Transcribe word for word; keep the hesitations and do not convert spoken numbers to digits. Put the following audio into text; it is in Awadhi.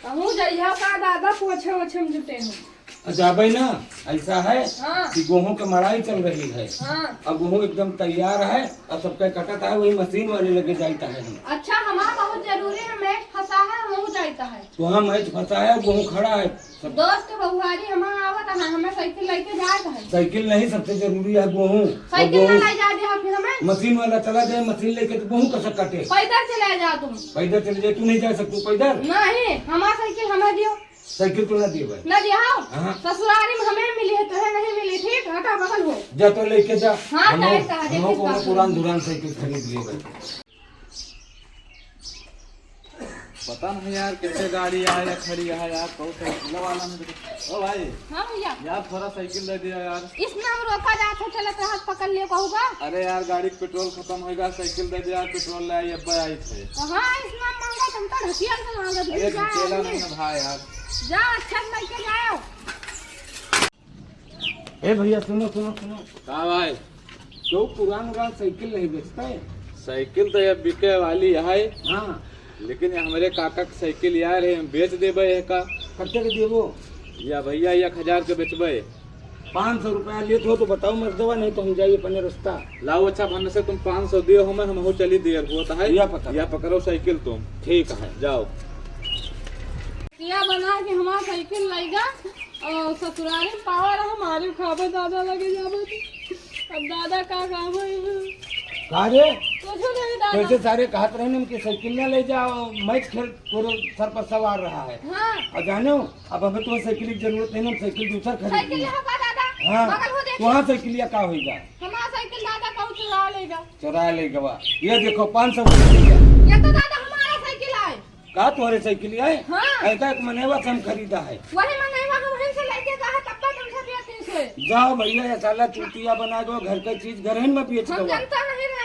हमहू जइहा का दादा, पोछे ओछे में जुटे हो। आ, जाबे ना, ऐसा है हाँ। कि गेहूं के मड़ाई चल रही है। हाँ। अब गेहूं एकदम तैयार है, अब सबके कटत है, वही मशीन वाले लगे जाइत है हम। अच्छा, हमार बहुत जरूरी है, मैच फंसा है, हमहू जाइत है। तो हाँ, मैच फंसा है, गेहूं खड़ा है। सब दोस्त के बहुआरी हमार आवत है, हमें साइकिल लेके जाए है। साइकिल नहीं, सबसे जरूरी है गेहूं। और साइकिल ना गेहूं ले जा दे हम, हमें मशीन वाला चला जाए, मशीन लेके तो गेहूं कैसे कटे? पैदल चले जाओ तुम। पैदल चले जाए, तू नहीं जा सकतू पैदल? नहीं, हमार साइकिल हमें दियो। साइकिल तो ना दिए भाई। ना दिया हो? हाँ। ससुरारी में हमें मिली है, तोहे नहीं मिली, ठीक? हटा, बगल हो। जा तो लेके जा। हाँ, हमहू, जाए तो आगे हमहू किस कोनो बात पुरान में? दुरान साइकिल खरीद लिए भाई। पता नहीं यार, कैसे गाड़ी आए या खड़ी है यार, कौन साइकिल वाला में तो। ओ भाई, हाँ भैया। यार, थोड़ा साइकिल दे दिया यार। इस नाम रोका जात है, चलत रहत पकड़ लियो कहूँगा। अरे यार, गाड़ी के पेट्रोल खत्म होएगा, साइकिल दे दे यार, पेट्रोल ले आई, अब्बा आई थे। कहाँ इस नाम मांगा, तुम तो ढकिया से मांगा, अरे, भीड़ जा ढकेला आदमी। नहीं ना भाई यार। जा, अच्छा से लेके जाओ। ए भैया, सुनो, सुनो, सुनो। का भाई? क्यों पुरान उरान साइकिल नहीं बेचता है? साइकिल तो ये बिके वाली है। हाँ। लेकिन ये हमरे काका के साइकिल यार है, हम बेच देबे है का? कत्ते के देबो? या भैया, एक हजार के बेचबे। पाँच सौ रुपया लेत हो तो बताओ मर्दवा, नहीं तो हम जाइए अपने रास्ता। लाओ अच्छा, भन से तुम पाँच सौ दियो हमें, हम हो चली दियर होत है। या पकड़। या पकड़ो साइकिल तुम। ठीक है। जाओ। या बना के हमार साइकिल लाइगा और ससुरारी में पावर हम मारे खाबे दादा लगे जाबे तो। अब दादा का खाबे? का रे? कुछ नहीं दादा। कैसे सारे कहत रहे ना कि साइकिल ना ले जाओ, मैच खेल तोरे सर पर सवार रहा है। हाँ। और जानो, अब हमें तो साइकिल की जरूरत नहीं, हम साइकिल दूसर खरीद साइकिल लिए। यहाँ का दादा? हाँ। बगल हो देखो। तो हाँ, साइकिल या का होइगा? हमारा साइकिल दादा कहूँ चुरा लेगा। चुरा लेगा बा। ये देखो, पाँच सौ का साइकिल है। ये तो दादा हमारा साइकिल है। का तुम्हारे साइकिल है? हाँ। ऐसा एक मनेवा से हम खरीदा है। वही मनेवा हम वहीं से लेके गए, तब तक तुमसे दिया तीन सौ। जाओ भैया, ये साला चूतिया बना दो, घर का चीज घर में बेच हम दो। जनता नहीं रहे।